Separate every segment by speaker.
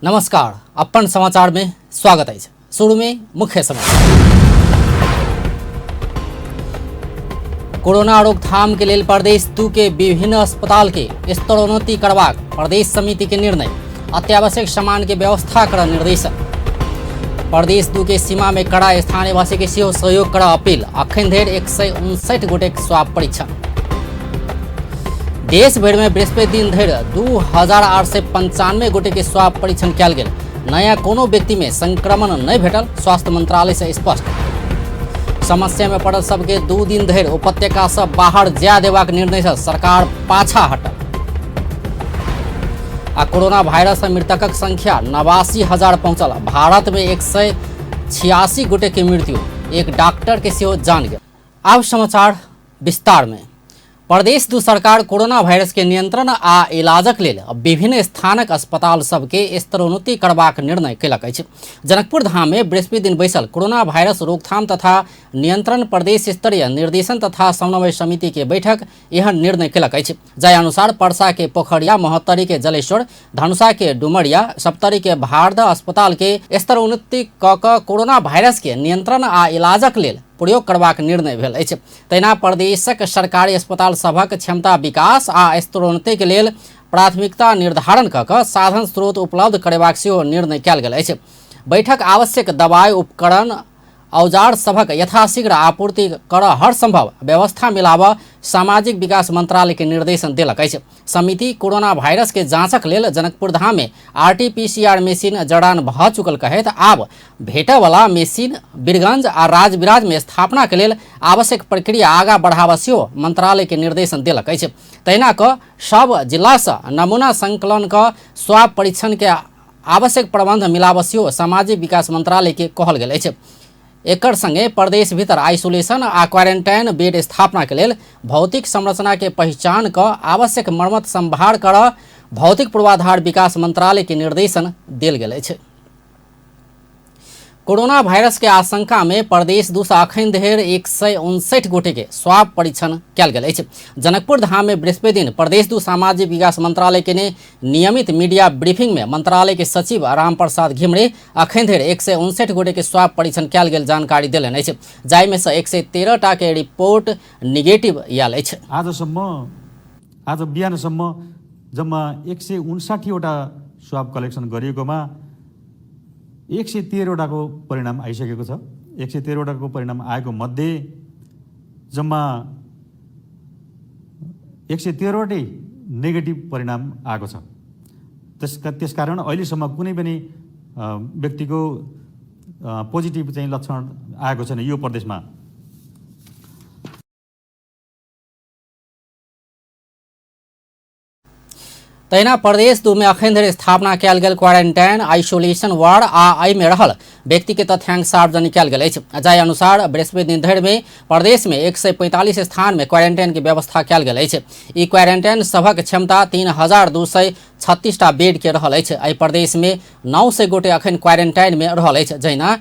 Speaker 1: नमस्कार, अपन समाचार में स्वागत अछि। शुरू में मुख्य समाचार। कोरोना रोकथाम के लेल प्रदेश 2 के विभिन्न अस्पताल के स्तरोन्नति करबाक प्रदेश समिति के निर्णय। अत्यावश्यक सामान के व्यवस्था कर निर्देशन। प्रदेश 2 के सीमा में कड़ा स्थानीयवासी के सेहो सहयोग कर अपील। अखन धरि 159 गोटे स्वाब परीक्षण। देश भरि में बृहस्पति दिन धरि 2895 गोटे के स्वाब परीक्षण कयल गेल। नया कोनो व्यक्ति में संक्रमण नहीं भेटल, स्वास्थ्य मंत्रालय से स्पष्ट। समस्या में पड़ल सबके 2 दिन धरि उपत्यका से बाहर जाय देबाक निर्णय से सरकार पाछा हटल। आ कोरोना वायरस से मृतकक संख्या 89,000 पहुंचल। भारत में 186 गोटे के मृत्यु, एक डॉक्टर के सेहो जान गेल। आब समाचार विस्तार में। प्रदेश 2 सरकार कोरोना वायरस के नियंत्रण आ इलाजक लेल विभिन्न स्थानक अस्पताल सबके स्तरोन्नति करबाक निर्णय कयलक अछि। जनकपुर धाम में बृहस्पति दिन बैसल कोरोना वायरस रोकथाम तथा नियंत्रण प्रदेश स्तरीय निर्देशन तथा समन्वय समिति के बैठक एहन निर्णय कयलक अछि। जाहि अनुसार परसा के पोखरिया, महोत्तरी के जलेश्वर, धनुषा के डुमरिया, सप्तरी के भारद अस्पताल के स्तरोन्नति क क कोरोना वायरस के नियंत्रण आ इलाजक लेल प्रयोग करबाक निर्णय भेल अछि। तहिना प्रदेशक सरकारी अस्पताल सभक क्षमता विकास आ स्तरोन्नति के लेल प्राथमिकता निर्धारण क क साधन स्रोत उपलब्ध करेबाक सेहो निर्णय कयल गेल अछि। बैठक आवश्यक दवाई, उपकरण, औजार सभक यथाशीघ्र आपूर्ति कर हर संभव व्यवस्था मिलाब सामाजिक विकास मंत्रालय के निर्देशन देलक अछि। समिति कोरोना वायरस के जांचक लेल जनकपुर धाम में आरटीपीसीआर मशीन जड़ान भ चुकल कहैत आब भेटयवला मशीन बीरगंज आ राजविराज में स्थापना के लेल आवश्यक प्रक्रिया आगा बढ़ाबऽ सेहो मंत्रालय के निर्देशन देलक अछि। तहिना क सब जिला सँ नमूना संकलन क स्वाब परीक्षण के आवश्यक प्रबंध मिलाबऽ सेहो सामाजिक विकास मंत्रालय के कहल गेल अछि। एकर संगे प्रदेश भीतर आइसोलेशन आ क्वारेंटाइन बेड स्थापना के लेल भौतिक संरचना के पहिचान क आवश्यक मरम्मत संभार कर भौतिक पूर्वाधार विकास मंत्रालय के निर्देशन देल गेल अछि। कोरोना वायरस के आशंका में प्रदेश 2 सँ अखन धरि 159 गोटे के स्वाब परीक्षण कयल गेल अछि। जनकपुर धाम में बृहस्पति दिन प्रदेश 2 सामाजिक विकास मंत्रालय के नियमित मीडिया ब्रीफिंग में मंत्रालय के सचिव राम प्रसाद घिमरे अखन धरि 159 गोटे के स्वाब परीक्षण कयल गेल जानकारी देलनि अछि, जाहि में सँ 113 टा के रिपोर्ट निगेटिव आयल अछि।
Speaker 2: आज बिहानसम्म जम्मा 159वटा स्वाब कलेक्सन गरिएकोमा 113वटाको परिणाम आइसकेको छ। 113वटाको परिणाम आएको मध्ये जम्मा 113वटै नेगेटिभ परिणाम आएको छ। त्यसकारण अहिलेसम्म कुनै पनि व्यक्तिको पोजिटिभ चाहिँ लक्षण आएको छैन यो प्रदेशमा।
Speaker 1: तहिना प्रदेश 2 में अखन धरि स्थापना कयल गेल क्वारेंटाइन, आइसोलेशन वार्ड आ एहिमे रहल व्यक्ति के तथ्यांक सार्वजनिक कयल गेल अछि। जाहि अनुसार बृहस्पति दिन धरि में प्रदेश में 145 स्थान में क्वारेंटाइन के व्यवस्था कयल गेल अछि। ई क्वारेंटाइन सभक क्षमता 3236 टा बेड के रहल अछि। एहि प्रदेश में 900 गोटे अखन क्वारेंटाइन में रहल अछि, जहिना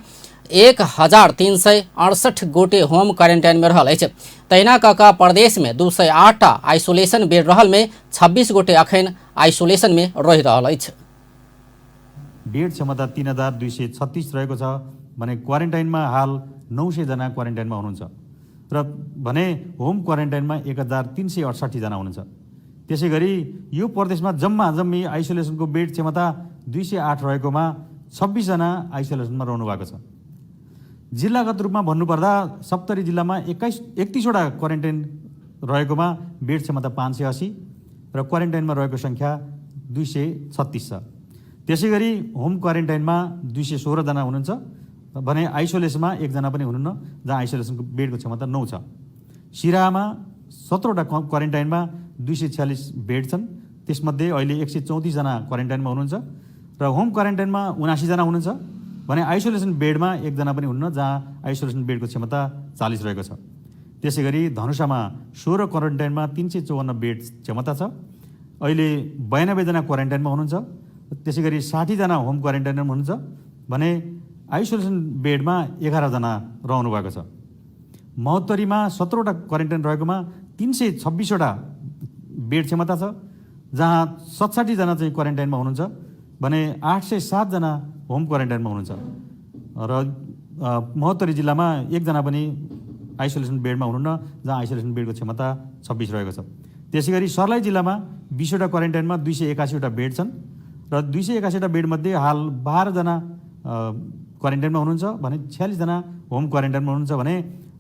Speaker 1: 1368 गोटे होम क्वारेंटाइन में रहल अछि। तहिना क क प्रदेश में 208 टा आइसोलेशन बेड रहल में 26 गोटे अखन आइसोलेशन में रहि रहल अछि।
Speaker 2: बेड क्षमता 3236 रहेको छ भने क्वारेन्टाइनमा हाल 900 जना क्वारेन्टाइनमा हुनुहुन्छ र भने होम क्वारेन्टाइनमा 1368 जना हुनुहुन्छ। त्यसै गरी यो प्रदेशमा जम्मा जम्मी आइसोलेसनको बेड क्षमता 208 रहेकोमा 26 जना आइसोलेसनमा रहनु भएको छ। जिल्लागत रूपमा भन्नुपर्दा सप्तरी जिल्लामा 31वटा क्वारेन्टाइन रहेकोमा बेड क्षमता 580 र क्वारेन्टाइनमा रहेको सङ्ख्या 236 छ। त्यसै गरी होम क्वारेन्टाइनमा 216 जना हुनुहुन्छ भने आइसोलेसनमा एकजना पनि हुनुहुन्न, जहाँ आइसोलेसनको बेडको क्षमता 9 छ। सिराहामा 17वटा क्वारेन्टाइनमा 246 बेड छन्, त्यसमध्ये अहिले 134 जना क्वारेन्टाइनमा हुनुहुन्छ र होम क्वारेन्टाइनमा 79 जना हुनुहुन्छ भने आइसोलेसन बेडमा एकजना पनि हुनुहुन्न, जहाँ आइसोलेसन बेडको क्षमता 40 रहेको छ। त्यसै गरी धनुषामा 16 क्वारेन्टाइनमा 354 बेड क्षमता छ, अहिले 92 जना क्वारेन्टाइनमा हुनुहुन्छ। त्यसै गरी 60 जना होम क्वारेन्टाइनमा हुनुहुन्छ भने आइसोलेसन बेडमा 11 जना रहनु भएको छ। महोत्तरीमा 17वटा क्वारेन्टाइन रहेकोमा 326वटा बेड क्षमता छ, जहाँ 67 जना चाहिँ क्वारेन्टाइनमा हुनुहुन्छ। भने 807 जना होम क्वारेन्टाइनमा हुनुहुन्छ र महोत्तरी जिल्लामा एकजना पनि आइसोलेसन बेडमा हुनुहुन्न, जहाँ आइसोलेसन बेडको क्षमता 26 रहेको छ। त्यसै गरी सर्लाही जिल्लामा 20वटा क्वारेन्टाइनमा 281वटा बेड छन् र 281वटा बेडमध्ये हाल 12 जना क्वारेन्टाइनमा हुनुहुन्छ भने 46 जना होम क्वारेन्टाइनमा हुनुहुन्छ भने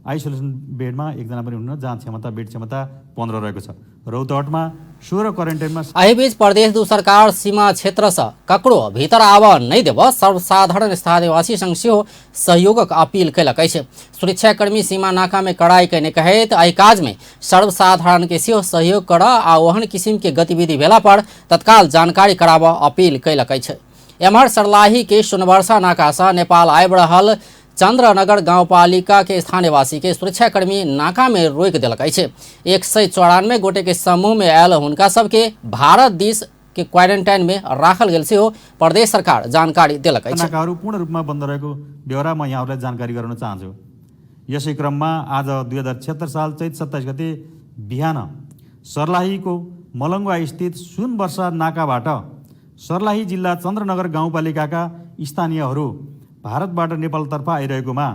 Speaker 2: आइसोलेसन बेडमा एकजना पनि हुनुहुन्न, जहाँ क्षमता बेड क्षमता 15 रहेको छ। रौतहटमा 16 क्वारेन्टाइनमा।
Speaker 1: एहि बीच प्रदेश दू सरकार सीमा क्षेत्र से ककरो भीतर आबऽ नहि देबऽ सर्वसाधारण स्थानीयवासी संग सेहो सहयोगक अपील कयलक अछि। सुरक्षाकर्मी सीमा नाका में कड़ाई कयने कहैत एहि काज में सर्वसाधारण के सेहो सहयोग करऽ आ ओहन किसिम के गतिविधि भेला पर तत्काल जानकारी कराबऽ अपील कयलक अछि। एम्हर सर्लाही के सोनवर्षा नाका से नेपाल आबि रहल चंद्रनगर गांवपालिका के स्थानीयवासी के सुरक्षाकर्मी नाका में रोकि देलक अछि। 194 गोटे के समूह में आयल हुनका सबके भारत दिस के क्वारेंटाइन में राखल गेल सेहो प्रदेश सरकार जानकारी देलक अछि।
Speaker 2: नाकाहरू पूर्ण रूपमा बन्द रहेको बेहोरा म यहाँहरूलाई जानकारी गराउन चाहन्छु। यसै क्रममा आज 2076 साल चैत 27 गते बिहान सर्लाहीको मलङ्गवा स्थित सुनवर्षा नाकाबाट सर्लाही जिल्ला चन्द्रनगर गाउँपालिकाका स्थानीयहरू भारतबाट नेपालतर्फ आइरहेकोमा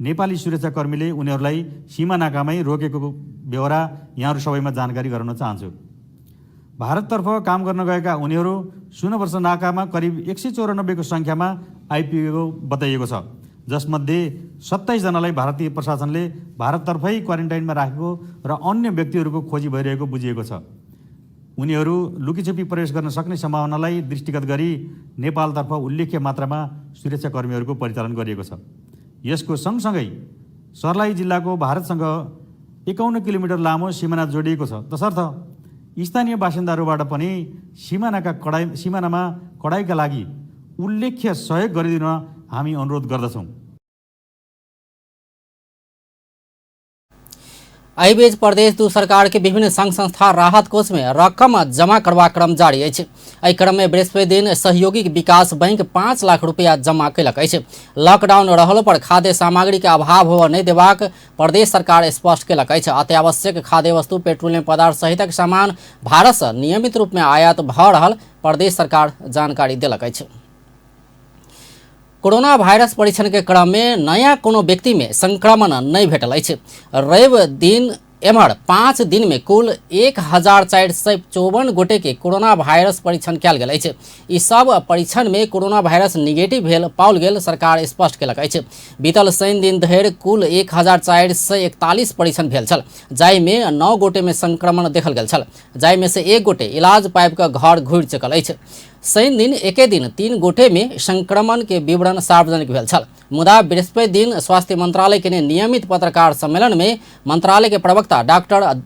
Speaker 2: नेपाली सुरक्षाकर्मीले उनीहरूलाई सीमा नाकामै रोकेको बेहोरा यहाँहरू सबैमा जानकारी गराउन चाहन्छु। भारततर्फ काम गर्न गएका उनीहरू सुनवर्षा नाकामा करिब 194को सङ्ख्यामा आइपुगेको बताइएको छ, जसमध्ये 27 जनालाई भारतीय प्रशासनले भारततर्फै क्वारेन्टाइनमा राखेको र अन्य व्यक्तिहरूको खोजी भइरहेको बुझिएको छ। उनीहरू लुकीछुपी प्रवेश गर्न सक्ने सम्भावनालाई दृष्टिगत गरी नेपालतर्फ उल्लेख्य मात्रामा सुरक्षाकर्मीहरूको परिचालन गरिएको छ। यसको सँगसँगै सर्लाही जिल्लाको भारतसँग 51 किलोमिटर लामो सिमाना जोडिएको छ। तसर्थ स्थानीय बासिन्दाहरूबाट पनि सिमानामा कडाइका लागि उल्लेख्य सहयोग गरिदिन हामी अनुरोध गर्दछौँ।
Speaker 1: एहि बीच प्रदेश दू सरकार के विभिन्न संघ संस्था राहत कोष में रकम जमा करबाक क्रम जारी अछि। एहि क्रम में बृहस्पति दिन सहयोगी विकास बैंक 5 लाख रुपया जमा कयलक अछि। लॉकडाउन रहलो पर खाद्य सामग्री के अभाव होबय नहि देबाक प्रदेश सरकार स्पष्ट कयलक अछि। अत्यावश्यक खाद्य वस्तु, पेट्रोलियम पदार्थ सहितक सामान भारत से नियमित रूप में आयात भऽ रहल प्रदेश सरकार जानकारी देलक अछि। कोरोना वायरस परीक्षण के क्रम में नया कोनो व्यक्ति में संक्रमण नहीं भेटल अछि। रवि दिन एम्हर 5 दिन में कुल 1454 गोटे के कोरोना वायरस परीक्षण कयल गेल अछि। ई सब परीक्षण में कोरोना वायरस निगेटिव भेल पाओल गेल सरकार स्पष्ट कयलक अछि। बीतल शनि दिन धरि कुल 1441 परीक्षण भेल छल, जाहिमे 9 गोटे में संक्रमण देखल गेल छल, जाहिमे से 1 गोटे इलाज पाबि कऽ घर घुरि चुकल अछि। शनि दिन एके दिन 3 गोटे में संक्रमण के विवरण सार्वजनिक भेल छल। मुदा बृहस्पति दिन स्वास्थ्य मंत्रालय के नियमित पत्रकार सम्मेलन में मंत्रालय के प्रवक्ता डॉक्टर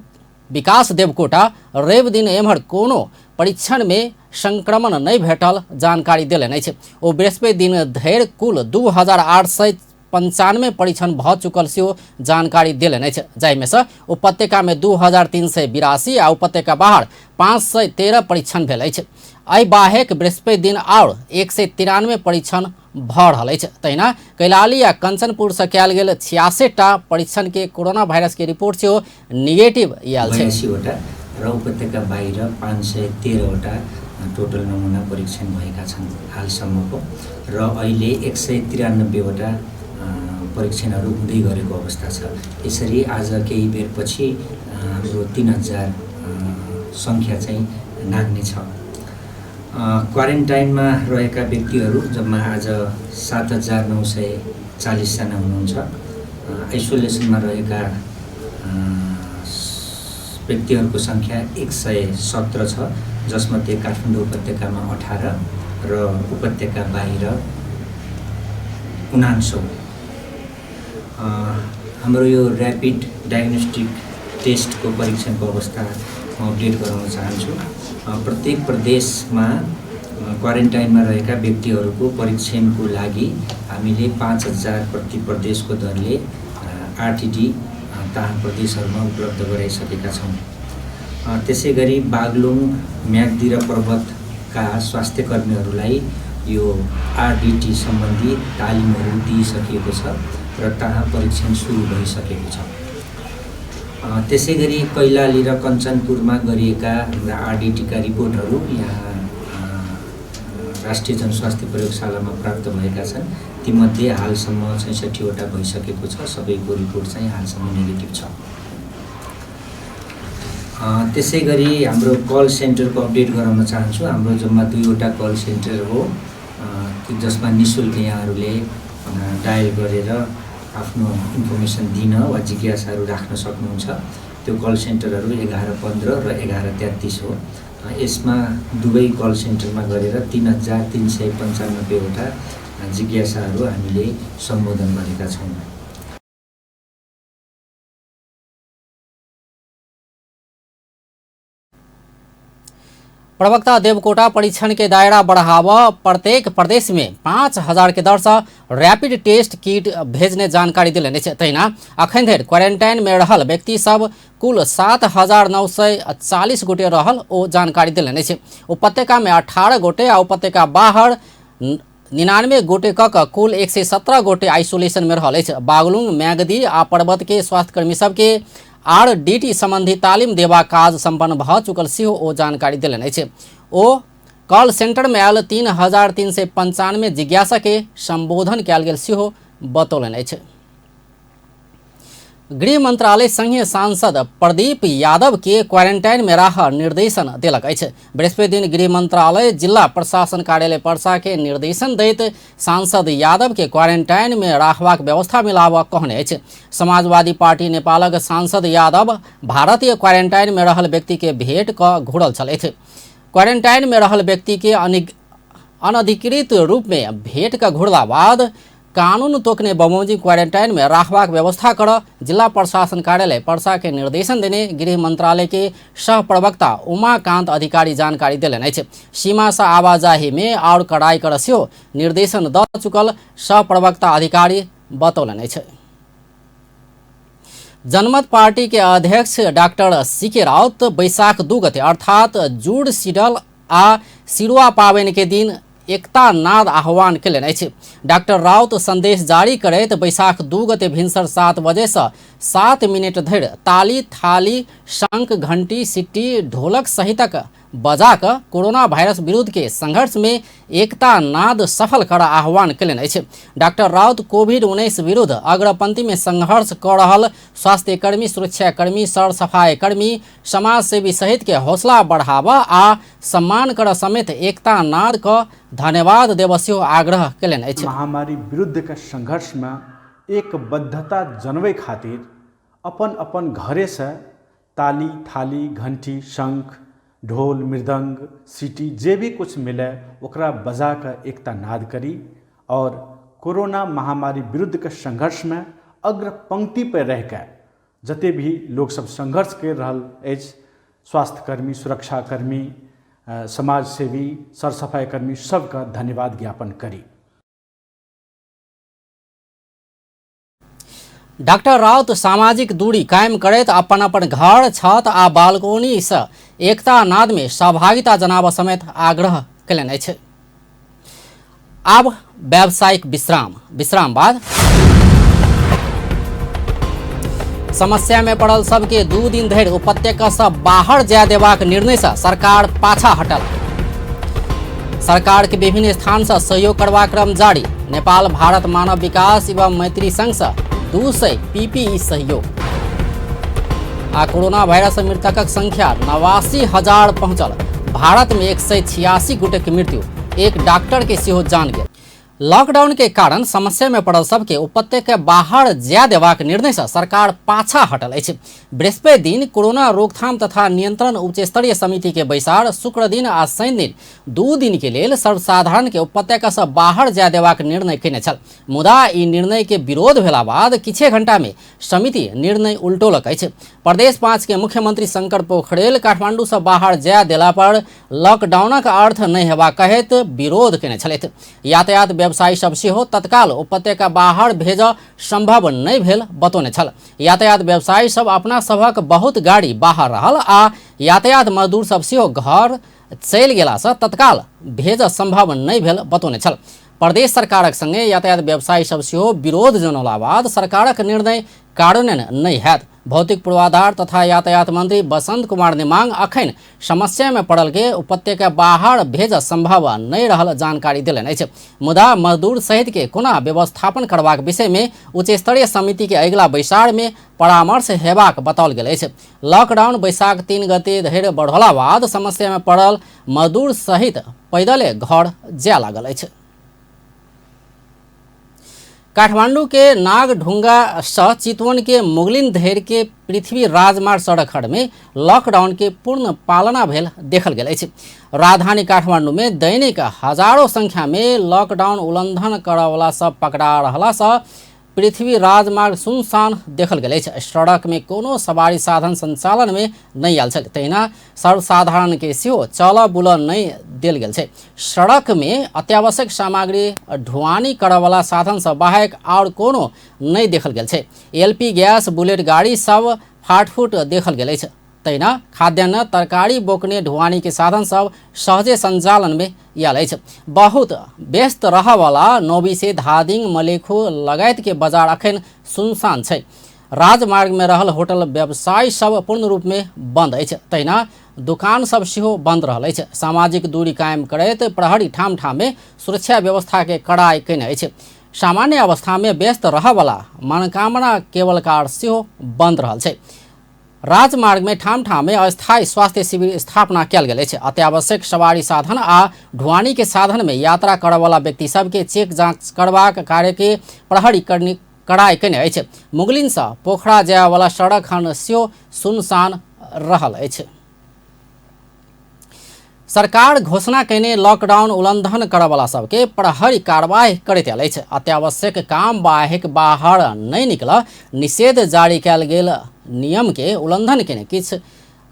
Speaker 1: विकास देवकोटा रवि दिन एम्हर कोनो परीक्षण में संक्रमण नहीं भेटल जानकारी देलनि अछि। ओ बृहस्पति दिन धरि कुल 2895 परीक्षण भऽ चुकल सेहो जानकारी देलनि अछि, जाहिमे सँ उपत्यका में 2382 आ उपत्यका बाहर 513 परीक्षण भेल अछि। एहि बाहेक बृहस्पति दिन आओर 193 परीक्षण भऽ रहल अछि। तहिना कैलाली आ कंचनपुर से कयल गेल 66टा परीक्षण के कोरोना वायरस के रिपोर्ट सेहो निगेटिव आयल छै।
Speaker 3: 82वटा र उपत्यका बाहिर 513वटा टोटल नमुना परीक्षण भएका छन् हालसम्मको, र अहिले 193वटा परीक्षणहरू हुँदै गरेको अवस्था छ। यसरी आज केही बेरपछि हाम्रो 3000 सङ्ख्या चाहिँ नाग्ने छ। क्वारेन्टाइनमा रहेका व्यक्तिहरू जम्मा आज 7940 जना हुनुहुन्छ। आइसोलेसनमा रहेका व्यक्तिहरूको सङ्ख्या 117 छ, जसमध्ये काठमाडौँ उपत्यकामा 18 र उपत्यका बाहिर 79। हाम्रो यो ऱ्यापिड डायग्नोस्टिक टेस्टको परीक्षणको अवस्था म अपडेट गराउन चाहन्छु। प्रत्येक प्रदेशमा क्वारेन्टाइनमा रहेका व्यक्तिहरूको परीक्षणको लागि हामीले 5000 प्रति प्रदेशको दरले आरटिडी तहाँ प्रदेशहरूमा उपलब्ध गराइसकेका छौँ। त्यसै गरी बागलुङ, म्याग्दी र पर्वतका स्वास्थ्यकर्मीहरूलाई यो आरडिटी सम्बन्धी तालिमहरू दिइसकिएको छ र तहाँ परीक्षण सुरु भइसकेको छ। त्यसै गरी कैलाली र कञ्चनपुरमा गरिएका हाम्रा आरडिटीका रिपोर्टहरू यहाँ राष्ट्रिय जनस्वास्थ्य प्रयोगशालामा प्राप्त भएका छन्। तीमध्ये हालसम्म 66वटा भइसकेको छ। सबैको रिपोर्ट चाहिँ हालसम्म नेगेटिभ छ। त्यसै गरी हाम्रो कल सेन्टरको अपडेट गराउन चाहन्छु। हाम्रो जम्मा 2वटा कल सेन्टर हो, जसमा निःशुल्क यहाँहरूले डायल गरेर आफ्नो इन्फर्मेसन दिन वा जिज्ञासाहरू राख्न सक्नुहुन्छ। त्यो कल सेन्टरहरू 1115 र 1133 हो। यसमा दुवै कल सेन्टरमा गरेर 3395वटा जिज्ञासाहरू हामीले सम्बोधन गरेका छौँ।
Speaker 1: प्रवक्ता देवकोटा परीक्षण के दायरा बढ़ाव प्रत्येक प्रदेश में 5000 के दर से रैपिड टेस्ट किट भेजने जानकारी दिलनि अछि। तहिना अखन धरि क्वारेंटाइन में रहल व्यक्ति सब कुल 7940 गोटे रहल ओ जानकारी दिलनि अछि। उपत्यका में 18 गोटे आ उपत्यका बाहर 99 गोटे क कुल 117 गोटे आइसोलेशन में रहल अछि। बागलुंग, म्याग्दी आ पर्वत के स्वास्थ्यकर्मी सबके आरडीटी संबंधी तालीम देबाक काज संपन्न भऽ चुकल सेहो ओ जानकारी देलनि अछि। ओ कॉल सेंटर में आयल 3395 जिज्ञासा के संबोधन कयल गेल सेहो बतौलनि अछि। गृह मंत्रालय संघीय सांसद प्रदीप यादव के क्वारेंटाइन में राह निर्देशन देलक अछि। बृहस्पति दिन गृह मंत्रालय जिला प्रशासन कार्यालय परसा के निर्देशन दैत सांसद यादव के क्वारेंटाइन में राखबाक व्यवस्था मिलाबऽ कहने अछि। समाजवादी पार्टी नेपालक सांसद यादव भारतीय क्वारेंटाइन में रहल व्यक्ति के भेंट कऽ घुरल छलथि। क्वारेंटाइन में रहल व्यक्ति के अनधिकृत रूप में भेंट कऽ घुरला बाद कानून तोकने बमोजिम क्वारेंटाइन में राखबाक व्यवस्था कर जिला प्रशासन कार्यालय परसा के निर्देशन देने गृह मंत्रालय के सह प्रवक्ता उमाकांत अधिकारी जानकारी देलनि अछि। सीमा से आवाजाही में और कड़ाई कर सेहो निर्देशन दऽ चुकल सह प्रवक्ता अधिकारी बतौलनि अछि। जनमत पार्टी के अध्यक्ष डॉक्टर सी.के. राउत बैसाख 2 गते अर्थात जुड़ सिडल आ सिरुआ पाबनि के दिन एकता नाद आह्वान केलनि अछि। डॉक्टर राउत संदेश जारी करैत बैसाख 2 गते भिनसर 7 बजे से 7 मिनट धरि ताली, थाली, शंख, घंटी, सिट्टी, ढोलक सहितक बजा कऽ कोरोना वायरस विरुद्ध के संघर्ष में एकता नाद सफल कर आह्वान केलनि अछि। डॉक्टर राउत कोविड-19 विरुद्ध अग्रपंक्ति में संघर्ष कऽ रहल स्वास्थ्यकर्मी, सुरक्षाकर्मी, सरसफाईकर्मी, समाजसेवी सहित के हौसला बढ़ावा आ सम्मान कर समेत एकता नाद क धन्यवाद देबऽ सेहो आग्रह केलनि अछि।
Speaker 4: महामारी विरुद्धके संघर्षमे एकबद्धता जनबै खातिर अपन अपन घरेसँ ताली, थाली, घंटी, शंख, ढोल, मृदंग, सीटी जे भी कुछ मिले ओकरा बजा कऽ एकता नाद करी और कोरोना महामारी विरुद्धके संघर्षमे अग्र पंक्ति पर रहिके जते भी लोकसब संघर्ष करि रहल अछि, स्वास्थ्यकर्मी, सुरक्षाकर्मी, समाजसेवी, सरसफाईकर्मी सबके धन्यवाद ज्ञापन करी।
Speaker 1: डॉक्टर राउत सामाजिक दूरी कायम करैत अपन अपन घर, छत आ बालकोनी से एकता नाद में सहभागिता जनाबऽ समेत आग्रह केलनि अछि। आब व्यावसायिक विश्राम, विश्राम बाद समस्या में पड़ल सबके 2 दिन धरि उपत्यका से बाहर जाय देबाक निर्णय से सरकार पाछा हटल। सरकार के विभिन्न स्थान से सहयोग करबाक क्रम जारी। नेपाल भारत मानव विकास एवं मैत्री संघ से 200 पीपीई सहयोग। आ कोरोना वायरस मृतकक संख्या 89,000 पहुंचल। भारत में 186 गोटे के मृत्यु, एक डॉक्टर के सेहो जान गेल। लॉकडाउन के कारण समस्या में पड़ल सबके उपत्यका के बाहर जाय देबाक निर्णय से सरकार पाछा हटल अछि। बृहस्पति दिन कोरोना रोकथाम तथा नियंत्रण उच्च स्तरीय समिति के बैसार शुक्र दिन आ शनि दिन 2 दिन के लेल सर्वसाधारण के उपत्यका से बाहर जाय देबाक निर्णय केने छल। मुदा ई निर्णय के विरोध भेला बाद किछे घंटा में समिति निर्णय उल्टोलक अछि। प्रदेश 5 के मुख्यमंत्री शंकर पोखरेल काठमांडू से बाहर जाय देला पर लॉकडाउनक अर्थ नहि हेबाक कहैत विरोध केने छलथि। यातायात व्यवसायी सब सेहो तत्काल उपत्यका बाहर भेजऽ संभव नहि भेल बतौने छल। यातायात व्यवसायी सब अपना सभक बहुत गाड़ी बाहर रहल आ यातायात मजदूर सब सेहो घर चलि गेला से तत्काल भेजऽ संभव नहि भेल बतौने छल। प्रदेश सरकारक संगे यातायात व्यवसायी सब सेहो विरोध जनौला बाद सरकारक निर्णय कार्यान्वयन नहि हैत भौतिक पूर्वाधार तथा यातायात मंत्री बसंत कुमार नेमांग अखन समस्या में पड़ल के उपत्यका बाहर भेज संभव नहीं रहल जानकारी देलनि अछि। मुदा मजदूर सहित के कोना व्यवस्थापन करबाक विषय में उच्च स्तरीय समिति के अगिला बैसार में परामर्श हेबाक बताओल गेल अछि। लॉकडाउन बैसाख 3 गते धरि बढ़ला बाद समस्या में पड़ल मजदूर सहित पैदले घर जाय लागल अछि। काठमांडू के नागढुंगा सँ चितवन के मुगलिन धरि के पृथ्वी राजमार्ग सड़क खंड में लॉकडाउन के पूर्ण पालना भेल देखल गेल अछि। राजधानी काठमांडू में दैनिक हजारों संख्या में लॉकडाउन उल्लंघन करऽवला सब पकड़ा रहला सँ पृथ्वी राजमार्ग सुनसान देखल गेल अछि। सड़क में कोनो सवारी साधन संचालन में नहि आयल छल, तहिना सर्वसाधारण के सेहो चलऽ बुलऽ नहि देल गेल छै। सड़क में अत्यावश्यक सामग्री ढुआनी करऽवला साधन सब बाहेक आओर कोनो नहि देखल गेल छै। एलपी गैस बुलेट गाड़ी सब फाटफूट देखल गेल अछि। तहिना खाद्यान्न तरकारी बोकने ढुआनी के साधन सब सहजे संचालन में आयल अछि। बहुत व्यस्त रहऽवला नोबी से धादिङ मलेखु लगायत के बाजार अखन सुनसान छै। राजमार्ग में रहल होटल व्यवसायी सब पूर्ण रूप में बंद अछि, तहिना दुकान सब सेहो बंद रहल अछि। सामाजिक दूरी कायम करैत प्रहरी ठाम ठाम में सुरक्षा व्यवस्था के कड़ाई कयने अछि। सामान्य अवस्था में व्यस्त रहऽवला मनोकामना केबल कार सेहो बंद रहल छै। राजमार्ग में ठाम ठाम में अस्थायी स्वास्थ्य शिविर स्थापना कयल गेल अछि। अत्यावश्यक सवारी साधन आ ढुआनी के साधन में यात्रा करऽवला व्यक्ति सबके चेक जांच करबाक कार्य के प्रहरी कड़ाई कयने अछि। मुगलिन सँ पोखरा जायवला सड़क खंड सेहो सुनसान रहल अछि। सरकार घोषणा कयने लॉकडाउन उल्लंघन करऽवला सबके प्रहरी कार्रवाई करैत आयल अछि। अत्यावश्यक काम बाहेक बाहर नहि निकल निषेध जारी कयल गेल नियम के उल्लंघन कयने किछु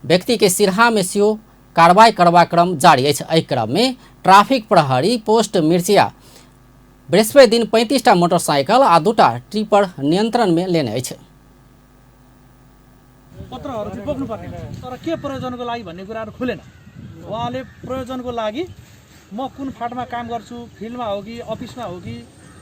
Speaker 1: व्यक्ति के सिरहा में सेहो कार्रवाई करबाक क्रम जारी अछि। एहि क्रम में ट्रैफिक प्रहरी पोस्ट मिर्चिया बृहस्पति दिन 35टा मोटरसाइकिल आ 2टा ट्रिपर नियंत्रण में लेने अछि।
Speaker 5: पत्रहरू चाहिँ बोक्नुपर्ने हुन्छ, तर के प्रयोजनको लागि भन्ने कुराहरू खुलेन। उहाँले प्रयोजनको लागि म कुन फाँटमा काम गर्छु, फिल्डमा हो कि अफिसमा हो कि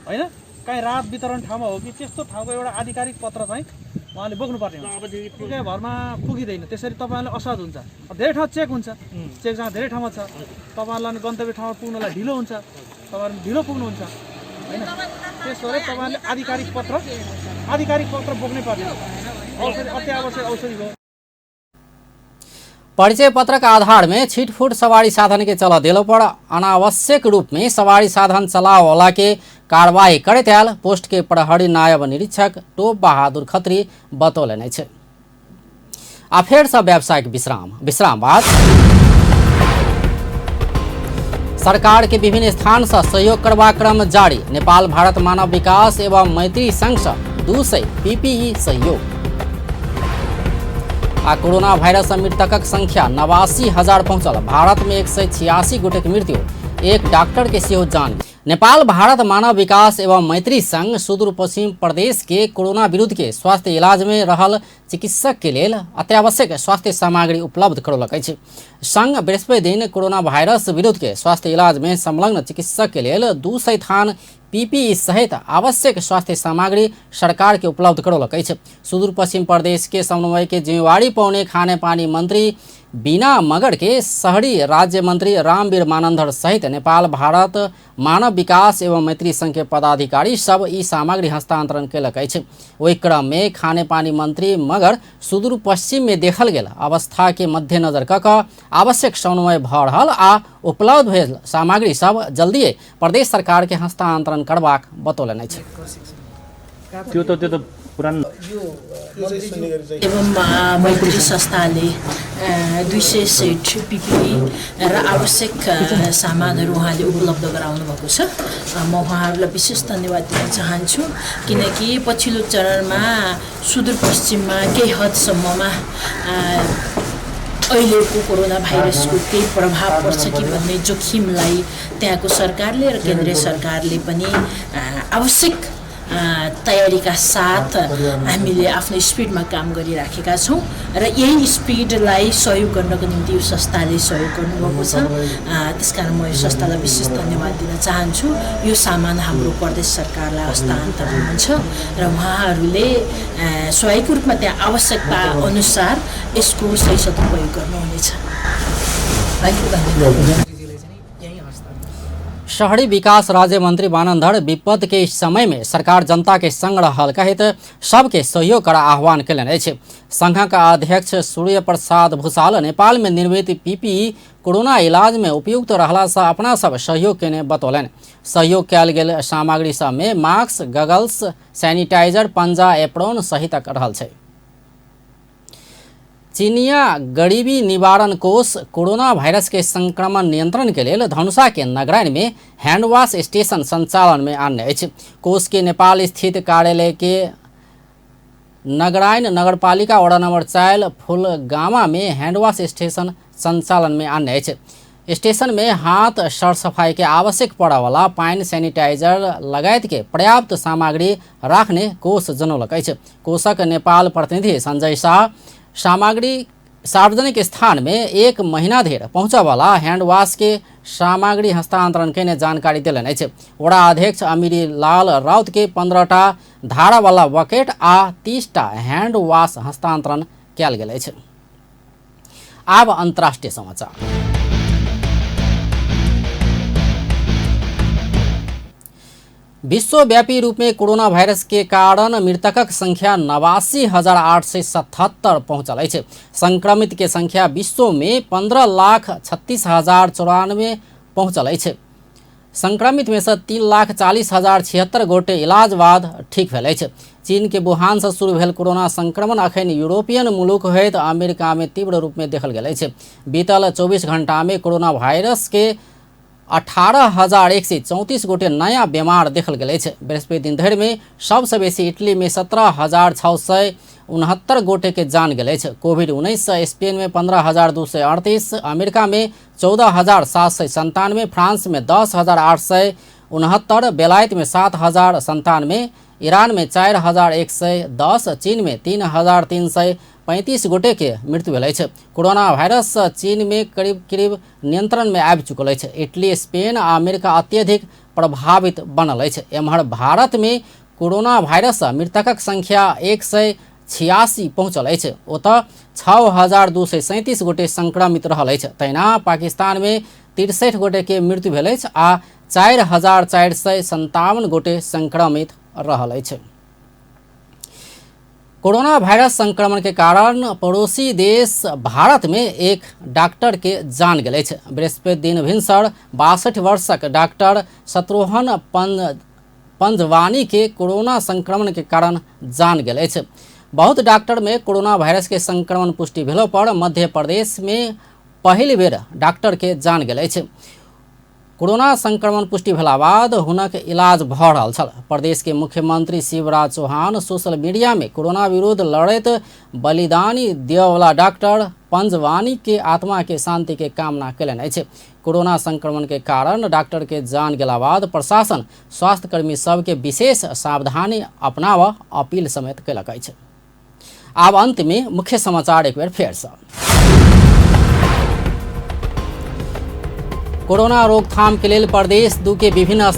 Speaker 5: होइन, काहीँ राहत वितरण ठाउँमा हो कि, त्यस्तो ठाउँको एउटा आधिकारिक पत्र चाहिँ उहाँले बोक्नुपर्ने हुन्छ। पुगे भरमा पुगिँदैन, त्यसरी तपाईँहरूलाई असहज हुन्छ। धेरै ठाउँ चेक हुन्छ, चेक जहाँ धेरै ठाउँमा छ, तपाईँहरूलाई गन्तव्य ठाउँमा पुग्नलाई ढिलो हुन्छ, तपाईँहरू ढिलो पुग्नुहुन्छ होइन। त्यसो भएर तपाईँहरूले आधिकारिक पत्र बोक्नै पर्ने हुन्छ। औषधि अत्यावश्यक औषधि हो।
Speaker 1: परिचय पत्रक आधार में छिटफुट सवारी साधन के चल देलो पर अनावश्यक रूप में सवारी साधन चलावला के कार्रवाई करैत आयल पोस्ट के प्रहरी नायब निरीक्षक टोप बहादुर खत्री बतौलनि अछि। आ फेर से व्यावसायिक विश्राम बाद सरकार के विभिन्न स्थान से सहयोग करबाक क्रम जारी। नेपाल भारत मानव विकास एवं मैत्री संघ से 200 पीपीई सहयोग। आ कोरोना वायरस से मृतकक संख्या 89,000 पहुंचल। भारत में 186 गोटेक मृत्यु, एक डॉक्टर के सेहो जान। नेपाल भारत मानव विकास एवं मैत्री संघ सुदूर पश्चिम प्रदेश के कोरोना विरुद्ध के स्वास्थ्य इलाज में रहल चिकित्सक के लेल अत्यावश्यक स्वास्थ्य सामग्री उपलब्ध करौलक अछि। संघ बृहस्पति दिन कोरोना वायरस विरुद्ध के स्वास्थ्य इलाज में संलग्न चिकित्सक के लेल 200 थान पीपीई सहित आवश्यक स्वास्थ्य सामग्री सरकार के उपलब्ध करौलक अछि। सुदूर पश्चिम प्रदेश के समन्वय के जिम्मेवारी पौने खाने पानी मंत्री बीना मगर के शहरी राज्य मंत्री रामवीर मानंधर सहित नेपाल भारत मानव विकास एवं मैत्री संघ के पदाधिकारी सब ई सामग्री हस्तांतरण कयलक अछि। ओहि क्रम में खाने पानी मंत्री मगर सुदूर पश्चिम में देखल गेल अवस्था के मद्देनजर कऽ कऽ आवश्यक समन्वय भऽ रहल आ उपलब्ध भेल सामग्री सब जल्दिए प्रदेश सरकार के हस्तांतरण करबाक बतौलनि अछि।
Speaker 6: त्यो त पुरानो
Speaker 7: एवं मैत्री संस्थाले 200 सेट पीपीई र आवश्यक सामानहरू उहाँले उपलब्ध गराउनु भएको छ। म उहाँहरूलाई विशेष धन्यवाद दिन चाहन्छु, किनकि पछिल्लो चरणमा सुदूरपश्चिममा केही हदसम्ममा अहिलेको कोरोना भाइरसको केही प्रभाव पर्छ कि भन्ने जोखिमलाई त्यहाँको सरकारले र केन्द्रीय सरकारले पनि आवश्यक तयारीका साथ हामीले आफ्नो स्पिडमा काम गरिराखेका छौँ र यही स्पिडलाई सहयोग गर्नको निम्ति यो संस्थाले सहयोग गर्नुभएको छ। त्यसकारण म यो संस्थालाई विशेष धन्यवाद दिन चाहन्छु। यो सामान हाम्रो प्रदेश सरकारलाई हस्तान्तरण हुन्छ र उहाँहरूले स्वाभाविक रूपमा त्यहाँ आवश्यकता अनुसार यसको सही सदुपयोग गर्नुहुनेछ। धन्यवाद।
Speaker 1: शहरी विकास राज्य मंत्री बानंधर विपद के समय में सरकार जनता के संग रहल कहैत सबके सहयोग कर आह्वान कयलनि अछि। संघक अध्यक्ष सूर्य प्रसाद भूषाल नेपाल में निर्मित पीपीई कोरोना इलाज में उपयुक्त रहला से अपना सब सहयोग केने बतौलनि। सहयोग कयल गेल सामग्री सब में मास्क, गगल्स, सैनिटाइजर, पंजा, एप्रोन सहितक रहल छै। चीनिया गरीबी निवारण कोष कोरोना वायरस के संक्रमण नियंत्रण के लेल धनुषा के नगराइन में हैंडवाश स्टेशन संचालन में आनने अछि। कोष के नेपाल स्थित कार्यालय के नगराइन नगरपालिका वडा नंबर 4 फुलगामा में हैंडवाश स्टेशन संचालन में आनने अछि। स्टेशन में हाथ सर सफाई के आवश्यक पड़े वाला पानि, सैनिटाइजर लगायत के पर्याप्त सामग्री राखने कोष जनौलक अछि। कोषक नेपाल प्रतिनिधि संजय शाह सामग्री सार्वजनिक स्थान में 1 महीना धरि पहुँचऽवला हैंडवाश के सामग्री हस्तांतरण केने जानकारी देलनि अछि। वडा अध्यक्ष अमीरी लाल राउत के 15टा धारावाला बकेट आ 30टा हैंडवाश हस्तांतरण कयल गेल अछि। आब अंतर्राष्ट्रीय समाचार। विश्वव्यापी रूप में कोरोना वायरस के कारण मृतकक संख्या 89,877 पहुंचल अछि। संक्रमित के संख्या विश्व में 15,36,094 पहुंचल अछि। संक्रमित में से 3,40,076 गोटे इलाज बाद ठीक भेल अछि। चीन के वुहान से शुरू भेल कोरोना संक्रमण अखन यूरोपियन मुलुक होइत अमेरिका में तीव्र रूप में देखल गेल अछि। बीतल 24 घंटा में कोरोना वायरस के 18,134 गोटे नया बीमार देखल गेल अछि। बृहस्पति दिन धरि में सबसँ बेसी इटली में 17,669 गोटे के जान गेल अछि। कोविड-19 से स्पेन में 15,238, अमेरिका में 14,797, फ्रांस में 10,869, बेलायत में 7,097, ईरान में 4,110, चीन में 3,335 गोटे के मृत्यु भेल अछि। कोरोना वायरस चीन में करीब करीब नियंत्रण में आबि चुकल अछि। इटली, स्पेन आ अमेरिका अत्यधिक प्रभावित बनल अछि। एम्हर भारत में कोरोना वायरस मृतकक संख्या 186 पहुंचल अछि। ओतऽ 6,237 गोटे संक्रमित रहल अछि। तहिना पाकिस्तान में 63 गोटे के मृत्यु भेल अछि आ 4,457 गोटे संक्रमित रहल अछि। कोरोना वायरस संक्रमण के कारण पड़ोसी देश भारत में एक डॉक्टर के जान गेल अछि। बृहस्पति दिन भिनसर 62 वर्षक डॉक्टर शत्रुघ्न पंजवानी के कोरोना संक्रमण के कारण जान गेल अछि। बहुत डॉक्टर में कोरोना वायरस के संक्रमण पुष्टि भेलो पर मध्य प्रदेश में पहिल बेर डॉक्टर के जान गेल अछि। कोरोना संक्रमण पुष्टि भेला बाद हुनक इलाज भऽ रहल छल। प्रदेश के मुख्यमंत्री शिवराज चौहान सोशल मीडिया में कोरोना विरुद्ध लड़ैत बलिदानी देवला डॉक्टर पंजवानी के आत्मा के शांति के कामना कयलनि अछि। कोरोना संक्रमण के कारण डॉक्टर के जान गेला बाद प्रशासन स्वास्थ्यकर्मी सबके विशेष सावधानी अपनाबऽ अपील समेत कयलक अछि। आब अंत में मुख्य समाचार एक बेर फेरसँ। कोरोना रोकथाम के लेल प्रदेश 2 के विभिन्न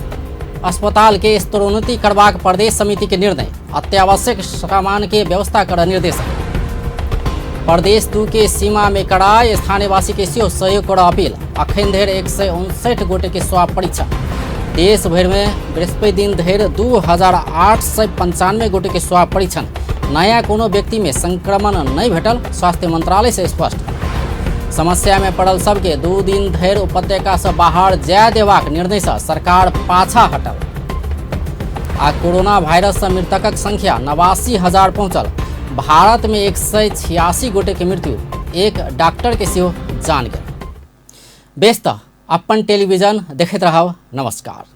Speaker 1: अस्पताल के स्तरोन्नति करबाक प्रदेश समिति के निर्णय। अत्यावश्यक सामान के व्यवस्था कर निर्देशन। प्रदेश 2 के सीमा में कड़ाई, स्थानीयवासी के सेहो सहयोग कर अपील। अखन धरि 159 गोटे के स्वाब परीक्षा। देश भरि में बृहस्पति दिन धरि 2,895 गोटे के स्वाब परीक्षण। नया कोनो व्यक्ति में संक्रमण नहीं भेटल, स्वास्थ्य मंत्रालय से स्पष्ट। समस्या में पड़ल सबके 2 दिन धरि उपत्यका से बाहर जाय देबाक निर्णय से सरकार पाछा हटल। आ कोरोना वायरस से मृतकक संख्या 89,000 पहुंचल। भारत में 186 गोटे के मृत्यु, एक डॉक्टर के सेहो जान गेल। बेस तऽ अपन टेलीविजन देखैत रहब। नमस्कार।